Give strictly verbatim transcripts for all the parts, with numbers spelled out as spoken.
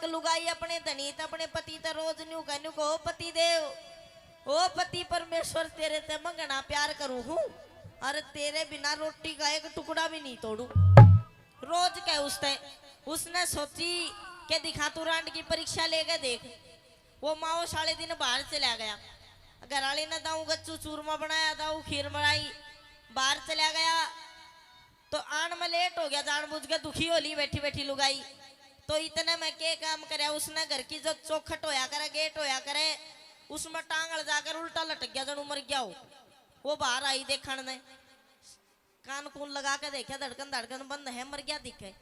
लुगाई अपने धनी ते, अपने पति ते रोज न्यू कह, न्यू कहो, "पति देव, ओ पति परमेश्वर, तेरे ते मैं घना प्यार करूं हूं, अरे तेरे बिना रोटी का एक टुकड़ा भी नहीं तोड़ू।" रोज कह उसते। उसने सोची के दिखा, तू रांड की परीक्षा लेके देख। वो माओ साले दिन बाहर चला गया। घर वाली ने दाऊ गच्चू चूरमा बनाया, दाऊ खीर बनाई, बाहर चला गया। तो आन में लेट हो गया, जानबूझ के दुखी हो ली बैठी बैठी लुगाई। तो इतने में के काम करया, उसने घर की जो चौखट होया करे, गेट होया करे, उसमें टांगल जाकर उल्टा लटक गया, जणू मर गया हो। वो बाहर आई देखण ने, कान कून लगा के देखे, धड़कन धड़कन बंद है, मर गया दिखे।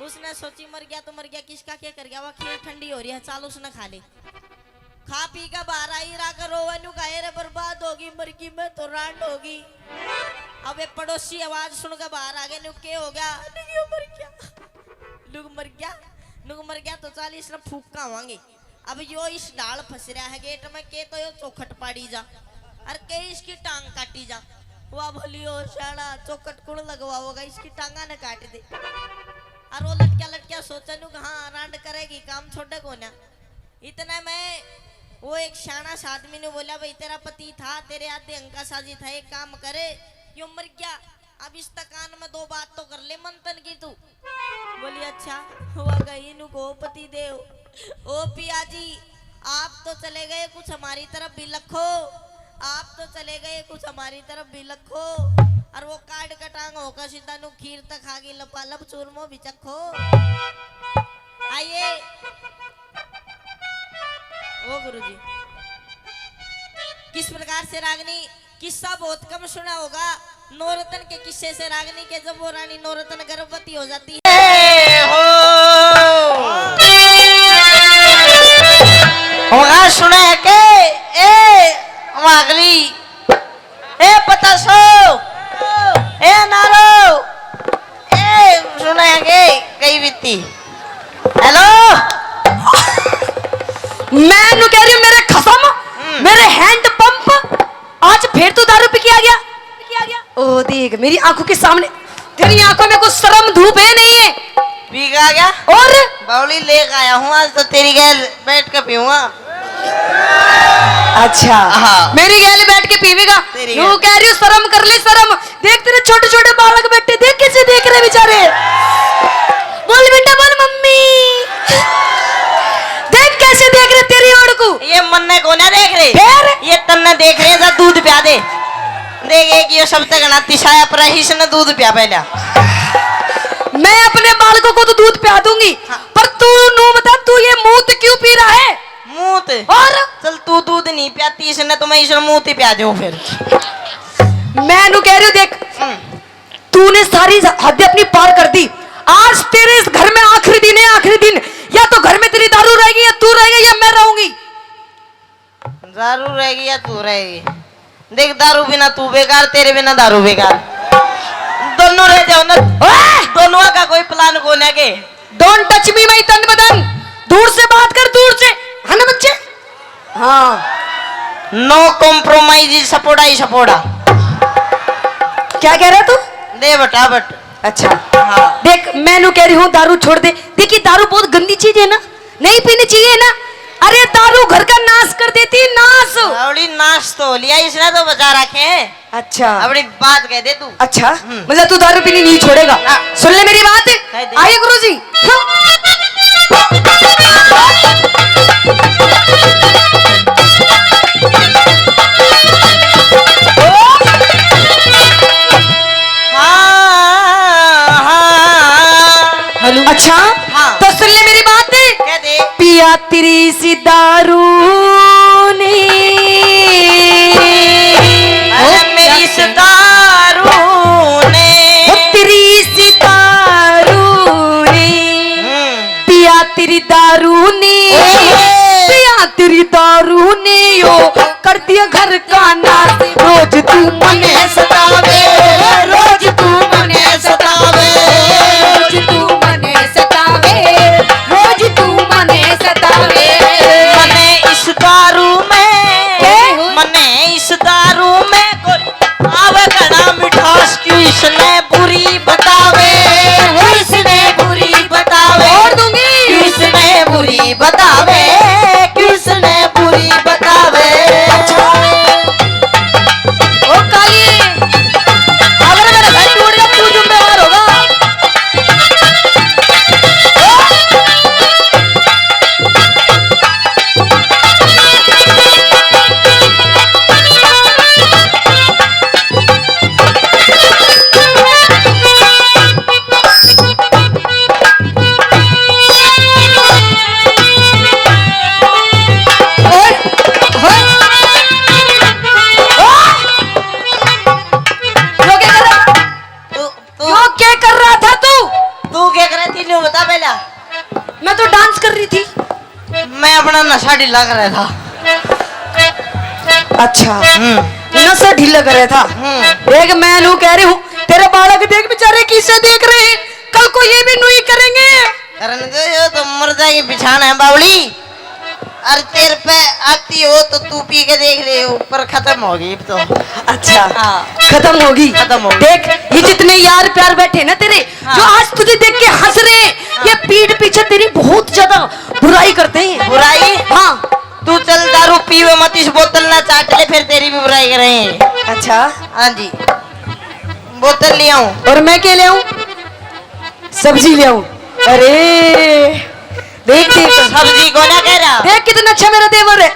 उसने सोची, मर गया तो मर गया, किसका के कर गया, वह खीर ठंडी हो रही है, चाल उसने खा ले। खा पी के बाहर आई, रा के रोवे न्यू कहे, "रे बर्बाद होगी, मर गई मैं तो, रांड होगी।" अब एक पड़ोसी आवाज सुन के बाहर आ गए, "न्यू के हो गया?" "न्यू मर गया।" "न्यू मर गया, न्यू मर गया तो चाल इसने फूक का आवांगे।" अब यो इस डाल फंस रहा है गेट में, के तो यो चौखट पाड़ी जा, और के इसकी टांग काटी जा। वाह बोली, ओ शाला, चौखट कुण लगवाओगा, इसकी टांगा ने काट दे। और वो लटकिया लटकिया सोचे न्यू, हाँ, रांड करेगी, काम छोड़े कोन्या। इतने में वो एक शाना सा आदमी ने बोला, "भाई, तेरा पति था, तेरे आधे अंग का साझी था, एक काम करे, यो मर गया, अब इस तकान में दो बात तो कर ले मंथन की तू।" बोली, "अच्छा।" हुआ गई नु को पति देव, "ओ पिया जी, आप तो चले गए, कुछ हमारी तरफ भी लखो, आप तो चले गए, कुछ हमारी तरफ भी लखो।" और वो काट कटांग होकर सीधा नु खीर तक खा गई, लपालप चूरमो भी चखो। आइए। ओ गुरु जी, किस प्रकार से रागनी, किस्सा बहुत कम सुना होगा नौरतन के किस्से से रागनी के, जब वो रानी नौरतन गर्भवती हो जाती है। ए हो। होगा सुना है के? ए मागली, ए पतासो, ए नारो, ए सुना है के? कई बीती। हेलो। मैं नु कह रही हूँ, मेरे खसम, हम्म। मेरे हैंड पंप, आज फिर तू दारू पी के आ गया? ओ देख, मेरी आंखों के सामने, तेरी आंखों में कुछ शर्म धूप है नहीं है? पी के आ गया? और? बावली लेके आया हूँ, आज तो तेरी गैल बैठ के पीऊंगा। अच्छा। हाँ। मेरी गैल बैठ के पीवेगा? तेरी यूं गैल। कह रही हूँ, शर्म कर ले, शर्म। देख, तेरे छोटे छोटे बालक बैठे, देख कैसे देख रहे बेचारे। बोल बेटा, बोल मम्मी। देख कैसे देख रहे तेरी ओर को। ये मन्ने को ना देख रहे। फिर? ये तन्ने देख रहे, जा दूध प्या दे। देख, एक ये सबसे घना तिसाया पर इसने दूध प्या पहला। मैं अपने बालकों को तो दूध प्या दूंगी, हाँ। पर तू नू बता, तू ये मूत क्यों पी रहा है? मूत? और? चल, तू दूध नहीं प्याती इसने, तो मैं इसने मूत ही प्या दूं फिर। मैं नू कह रही हूँ, देख, हम्म। तूने सारी हद अपनी पार कर दी। आज तेरे इस घर में आखिरी दिन है, आखिरी दिन। या तो घर में तेरी दारू रहेगी, या तू रहेगा, या मैं रहूंगी। दारू रहेगी या तू रहेगी? देख, दारू बिना तू बेकार, तेरे बिना दारू बेकार। दोनों रह जाओ ना। ओए! दोनों का कोई प्लान को ना के। Don't touch me, my तन बदन। दूर से बात कर, दूर से। है ना बच्चे? हाँ। No compromise, सपोड़ा ही सपोड़ा। क्या कह रहा तू? दे बटा बट। अच्छा। हाँ। देख, मैं नू कह रही हूँ, दारू छोड़ दे। देखिए, दारू बहुत गंदी चीज है ना, नहीं पीनी चाहिए ना। अरे, दारू घर का नाश कर देती है, नाश। आवड़ी नाश तो हो लिया, इसने तो बचा रखे हैं। अच्छा। अपनी बात कह दे तू। अच्छा, हम्म। मतलब तू दारू पीनी नहीं छोड़ेगा? हाँ। सुन ले मेरी बात। कह दे। आइए गुरुजी। हाँ, हाँ। हेलो। अच्छा, हाँ। तो सुन ले मेरी बात। कह दे। पिया तेरी सी दारू ने। अरे ओ, मेरी सी दारू ने। ओ तेरी सी दारू ने। हम्म। पिया तेरी दारू ने। ओए। पिया तेरी दारू ने यो कर दिया घर का नाश। रोज तू मने सतावे, रोज तू मने सतावे, रोज तू मने सतावे, रोज तू मने सतावे। मने इस दारू में, के? मने इस दारू में कोई आवे घना मिठास, क्यों इसने बुरी बतावे, क्यों इसने बुरी बतावे, छोड़ दूंगी। क्यों इसने बुरी बतावे, किसने बुरी बतावे। ओ काली, अगर मेरा घर टूट गया, तू जिम्मेवार होगा। ओए, ओए, ओए। क्यों क्या कर रहा? तू, तू क्यों क्या कर रहा था तू? तू क्या कर रही थी, न्यू बता पहला। मैं तो डांस कर रही थी। मैं अपना नशा ढीला कर रहा था। अच्छा, हम्म। नशा ढीला कर रहा था। हम्म। देख, मैं नू कह रही हूँ, तेरे बालक देख बेचारे किसे देख रहे हैं, कल को ये भी नू ही करेंगे। करने दो, ये तो मर जाएगी पिछाण है बावली। अरे तेरे पे आती हो तो तू पी के देख ले, ऊपर खत्म होगी अब तो। अच्छा, हाँ। खत्म होगी। खत्म होगी। देख, ये जितने यार प्यार बैठे ना तेरे, हाँ। जो आज तुझे देख के हंस रहे हैं, हाँ। ये पीठ पीछे तेरी बहुत ज्यादा बुराई करते हैं। बुराई? हाँ। तू चल दारू पीवे मत, इस बोतल ना चाट ले, फिर तेरी भी बुराई करें। अच्छा। हाँ जी, बोतल ले आऊं। और मैं क्या ले आऊं? सब्जी ले आऊं। अरे देख, देख। सब्जी को ना कह रहा। देख कितना अच्छा मेरा देवर है।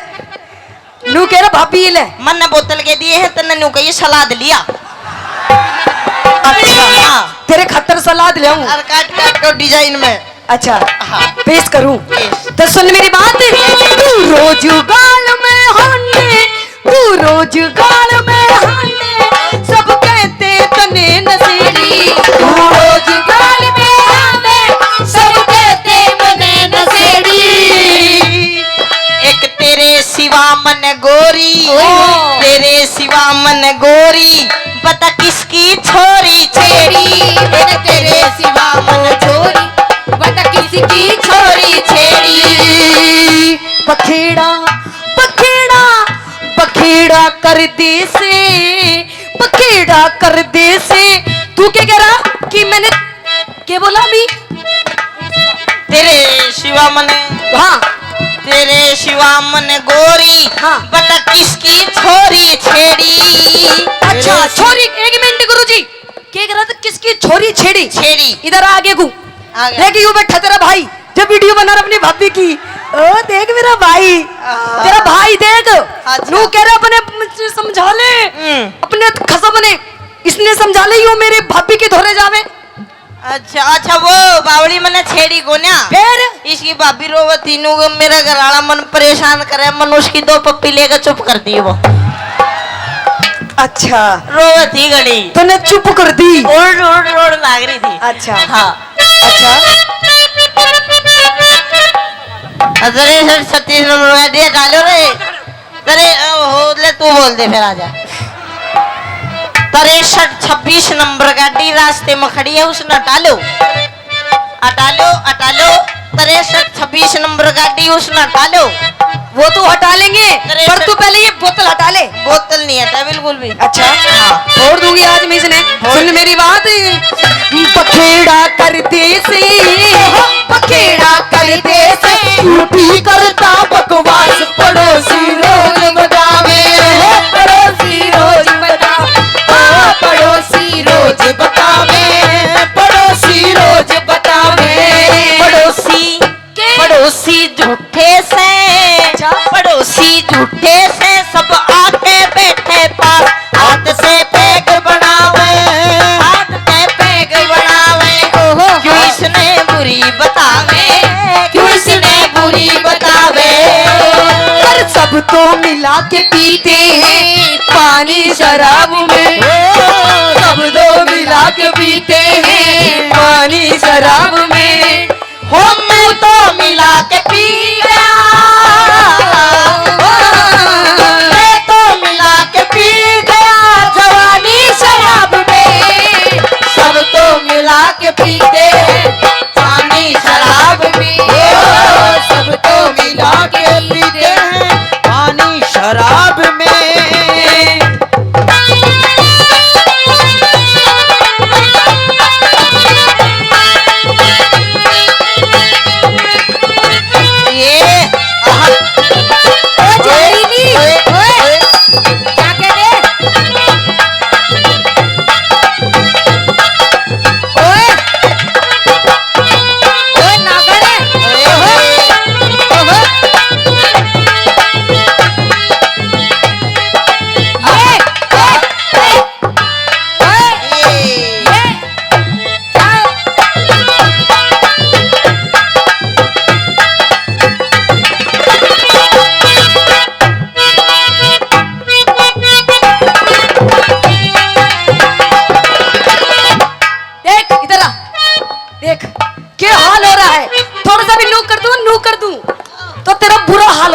नू कह रहा भाभी ले। मन ने बोतल के दिए हैं, तन्ने नू कहिए सलाद लिया। अच्छा। हाँ। तेरे खातर सलाद ले आऊं। और काट काट के डिजाइन में। अच्छा, हाँ। पेश करूं? पेश। तो सुन मेरी बात, तू रोज गाल में हांडे, तू रोज गाल में हांडे, सब कहते तने नशेड़ी। तू रोज गाल में हांडे, सब कहते मने नशेड़ी। एक तेरे सिवा मन गोरी, ओए। तेरे सिवा मन गोरी, बता किसकी छोरी छेड़ी। एक तेरे सिवा मन छोरी, बता किसकी छोरी छेड़ी। बखेड़ा, बखेड़ा, बखेड़ा कर दे से, बखेड़ा कर दे से। तू क्या कह रहा कि मैंने के बोला भी? तेरे सिवा मन, हाँ। तेरे सिवा मन गोरी, हाँ। बता किसकी छोरी छेड़ी। अच्छा, छोरी, एक मिनट गुरुजी, के कह रहा था किसकी छोरी छेड़ी? छेड़ी। इधर आगे को। आ गया। देख, यू बैठा तेरा भाई, जो वीडियो बना रहा अपनी भाभी की। ओ, देख मेरा भाई, आ। तेरा भाई देख, अच्छा। नू कह रहा अपने मुझसे समझा ले, हम्म। अपने खसम ने, इसने समझा ले, यू मेरे भाभी के धोरे जावे। अच्छा, अच्छा, वो बावली मने छेड़ी कोन्या। फिर? इसकी भाभी रोवे थी, नू मेरा घर वाला मन परेशान करे, मन उसकी दो पप्पी लेकर चुप कर दी वो। अच्छा। रोवे थी घड़ी। तूने चुप कर दी? उड़, उड़, उड़ लाग रही थी। अच्छा। हाँ। अच्छा। अरे सर, छत्तीस नंबर का दिया डालो रे। तेरे, ओ, हो, ले, तू बोल दे, फिर आजा। तिरसठ छब्बीस नंबर गाड़ी रास्ते में खड़ी है, उसने हटा लो, हटा लो, हटा लो। तिरसठ छब्बीस नंबर गाड़ी, उसने हटा लो। वो तो हटा लेंगे, तिरसठ पर तू पहले ये बोतल हटा ले। बोतल नहीं हटा बिल्कुल भी। अच्छा, हाँ। फोड़ दूंगी आज मैं इसने। फोड़। सुन मेरी बात, पखेड़ा कर दे से, पखेड़ा कर दे से, झूठी करता बकवास। पड़ोसी रोज बतावे, पड़ोसी रोज बतावे, ओ पड़ोसी रोज बतावे, पड़ोसी रोज बतावे। पड़ोसी के? पड़ोसी झूठे से, अच्छा। पड़ोसी झूठे से, सब आके बैठे पास, हाथ से पैग बनावे, हाथ से पैग बनावे। ओहो। क्यों इसने बुरी बतावे, क्यों इसने बुरी बतावे। पर सब तो मिला के पीते हैं पानी शराब में, सब तो मिला के पीते हैं पानी शराब में। हम तो मिला के पी गया, मैं तो मिला के पी गया जवानी शराब में। सब तो मिला के पीते हैं पानी शराब में, ओ, सब तो मिला के पीते हैं पानी शराब में। ये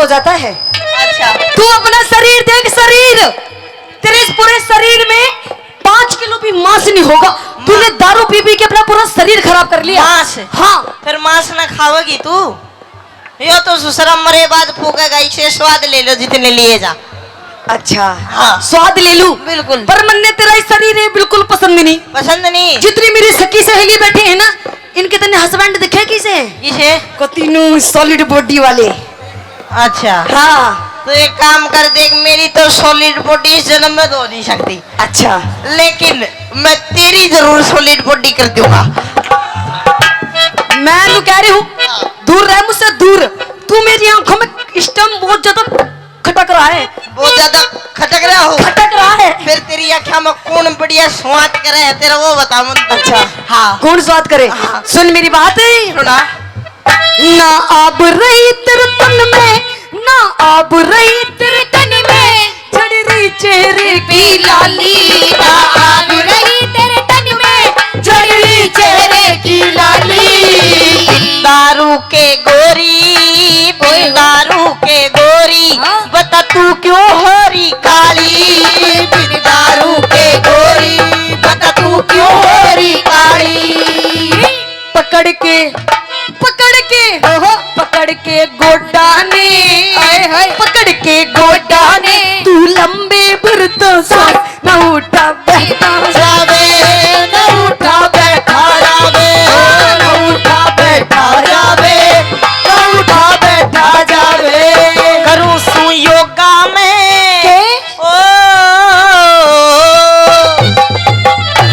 जाता है। अच्छा। तू अपना शरीर देख, शरीर, तेरे इस पूरे शरीर में पाँच किलो भी मांस नहीं होगा। तूने दारू पी पी के अपना पूरा शरीर खराब कर लिया। मांस? हाँ। फिर मांस ना खावेगी तू? यो तो ससुरा मरे बाद फूकेगा, इसे स्वाद ले लो जितने लिए जा। अच्छा। हाँ। स्वाद ले लूं? बिल्कुल। पर मन्ने तेरा ये शरीर है बिल्कुल पसंद नहीं। पसंद नहीं? जितनी मेरी सखी सहेली बैठी है ना, इनके तने हस्बैंड दिखे किसे? किसे? को तीनों सॉलिड बॉडी वाले। अच्छा। हाँ। तो एक काम कर, देख, मेरी तो सॉलिड बॉडी इस जन्म में तो हो नहीं सकती। अच्छा। लेकिन मैं तेरी जरूर सॉलिड बॉडी कर दूंगा। मैं तो कह रही हूँ, दूर रह मुझसे, दूर। तू मेरी आंखों में इस टाइम बहुत ज्यादा खटक रहा है। बहुत ज्यादा खटक रहा हो? खटक रहा है। फिर तेरी आंखों में कौन बढ़िया स्वाद करे है तेरा, वो बता मन। अच्छा। हाँ। कौन स्वाद करे? हाँ। सुन मेरी बात। सुना। ना आब रही तेरे तन में, ना आब रही तेरे तन में, झड़ रही चेहरे की लाली। ना आब रही तेरे तन में, झड़ रही चेहरे की लाली। दारू के गोरी, बिन दारू के गोरी, हाँ। बता तू क्यों हो रही काली? बिन दारू के गोरी, बता तू क्यों हो रही काली? पकड़ के, पकड़ के, ओहो। पकड़ के गोडा ने, आए हाय। पकड़ के गोडा ने, तू लंबे भर तो सांस, ना उठा बैठा जावे, ना उठा बैठा जावे, ना उठा बैठा जावे, ना उठा बैठा जावे। करूं सू योगा में। के? ओ,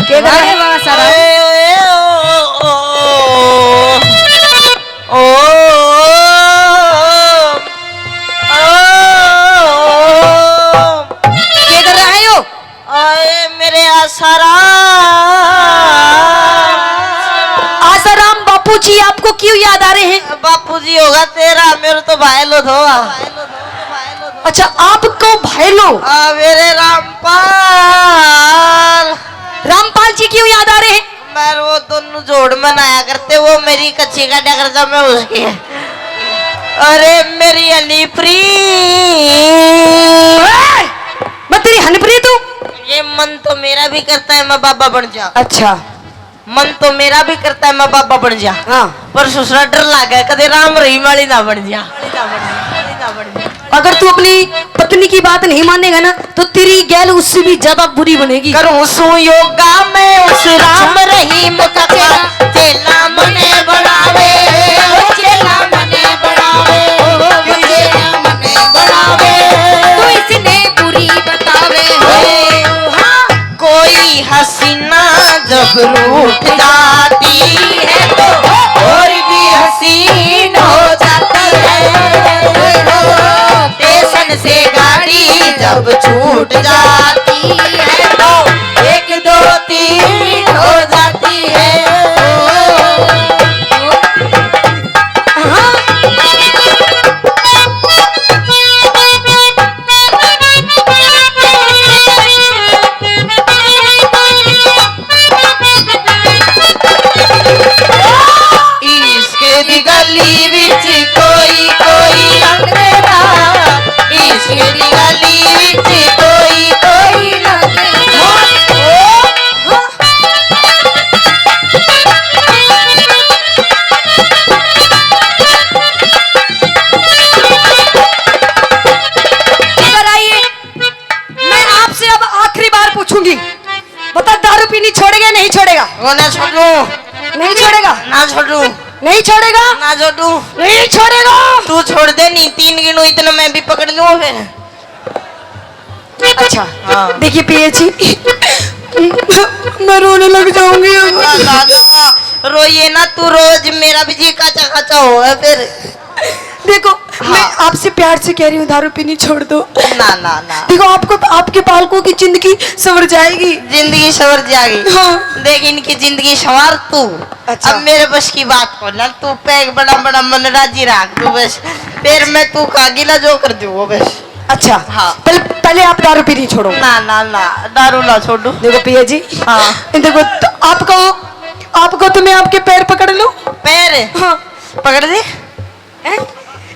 के करे? वाह, वाह, सारा। ओ, ओ, ओ, ओ, ओ, ओ। के कर रहा है यो? आए मेरे आसाराम। आसाराम बापू जी आपको क्यों याद आ रहे हैं? बापू जी होगा तेरा, मेरे तो भाई लो धोआ। अच्छा, आपको भाई लो? आ, मेरे रामपाल। रामपाल जी क्यों याद आ रहे हैं? मैं वो दोनों जोड़ में नहाया करते, वो मेरी कच्ची काटा करता, मैं उसकी। अरे मेरी हनीप्री। ए, मैं तेरी हनीप्री तू? ये मन तो मेरा भी करता है मैं बाबा बन जा। अच्छा। मन तो मेरा भी करता है मैं बाबा बन जा। हाँ। पर ससुरा डर लागे कदे राम रहीम वाली ना बन जा। अगर तू अपनी पत्नी की बात नहीं मानेगा ना, तो तेरी गैल उससे भी ज्यादा बुरी बनेगी। करूं सू योगा मैं उस राम रहीम का, चेला मने बनावे, ओ चेला मने बनावे, ओ चेला मने बनावे। तू इसने बुरी बतावे हो। हाँ। कोई हसीना जब रूठ जाती है तो और भी हसीन हो जाती है। स्टेशन से गाड़ी जब छूट जाती है तो एक दो तीन हो जाती है। हाँ। इश्क दी गली विच कोई कोई लंघदा, इश्क दी गली विच कोई कोई लंघदा। इधर आइए, मैं आपसे अब आखिरी बार पूछूंगी, बता, दारू पीनी छोड़ेगा या नहीं छोड़ेगा? वो ना छोड़ू। नहीं छोड़ेगा? ना छोड़ू। नहीं छोड़ेगा? ना छोड़ू। नहीं छोड़ेगा? तू छोड़ दे, नहीं तीन गिनू इतना मैं भी पकड़ लूँ फिर। अच्छा, हाँ। देखिए पिया जी, मैं रोने लग जाऊंगी अब। ना, ना, ना, रोइए ना, तू रोज मेरा भी जी काचा काचा हो है फिर। देखो, हाँ। मैं आपसे प्यार से कह रही हूँ, दारू पीनी छोड़ दो। ना, ना, ना। देखो, आपको, आपके बालकों की जिंदगी संवर जाएगी। जिंदगी संवर जाएगी। हाँ। देख, इनकी जिंदगी संवार तू। अच्छा। अब मेरे बस की बात को ना, तू पैग बड़ा बड़ा मन राजी रख तू बस। फिर मैं तू का गिला जो कर दूँ वो बस। अच्छा। हाँ। पहले, पहले आप दारू पीनी छोड़ो। ना, ना, ना, दारू ना छोड़ू। देखो पिया जी। हाँ। देखो, तो आपको, आपको तो मैं आपके पैर पकड़ लूँ। पैर? हाँ। पकड़ दे। हैं?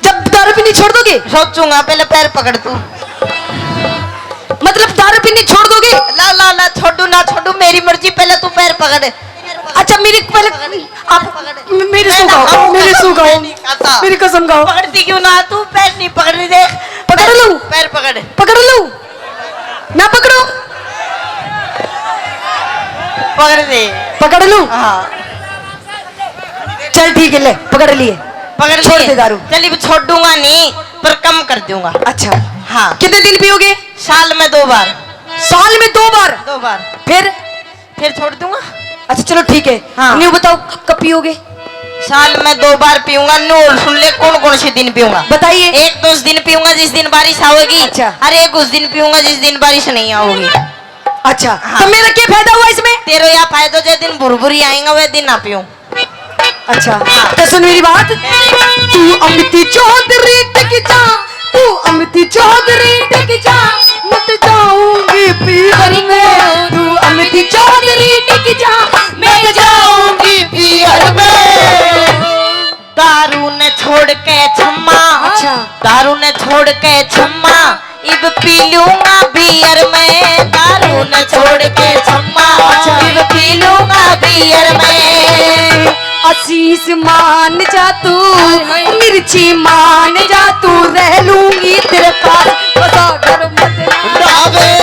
जब दारू पीनी छोड़ दोगे? सोचूंगा, पहले पैर पकड़ तू। मतलब दारू पीनी छोड़ दोगे? ला ला ला, छोड़ू ना छोड़ू, मेरी मर्जी, पहले तू पैर पकड़। अच्छा, मेरी पहले आप मेरी सू खाओ, मेरी सू खाओ, मेरी कसम खाओ। पकड़ती क्यों ना तू? पैर नहीं पकड़ रही, देख। पकड़ लूं? पैर पकड़। पकड़ लूं? ना पकड़ो? पकड़ दे। पकड़ लूं? हाँ। चल ठीक है, ले पकड़ लिए। पकड़ छोड़ लिए। दे दारू। चल, अब छोड़ूंगा नहीं, पर कम कर दूंगा। अच्छा। हाँ। कितने दिन पियोगे? साल में दो बार। साल में दो बार? दो बार। फिर? फिर छोड़ दूंगा। अच्छा चलो ठीक है। हाँ। न्यू बताओ, क- कब पियोगे? साल में दो बार पीऊंगा। न्यू और सुन ले, कौन कौन से दिन पीऊंगा। बताइए। एक तो उस दिन पीऊंगा जिस दिन बारिश आओगी। अच्छा। और एक उस दिन पीऊंगा जिस दिन बारिश नहीं आओगी। अच्छा। हाँ। तो मेरा क्या फायदा हुआ इसमें? तेरा यह फायदा, जो दिन भुरभुरी आएगा वह दिन ना पीऊं। अच्छा। हाँ। तो सुन मेरी बात। तू अमिती चौधरी टिक जा, तू अमिती चौधरी टिक जा, मैं तो जाऊंगी पीवर में। तू अमिती चौधरी टिक जा, मैं तो जाऊंगी पीवर में। दारू ने छोड़ के छम्मा। अच्छा। दारू ने छोड़ के छम्मा, इब पी लूंगा बियर में। दारू ने छोड़ के छम्मा, अच्छा। इब पी लूंगा बियर में। आशीष मान जा तू, हाय, हाय। मिर्ची मान जा तू, रह लूंगी तेरे पास, बसा घर मत। डावे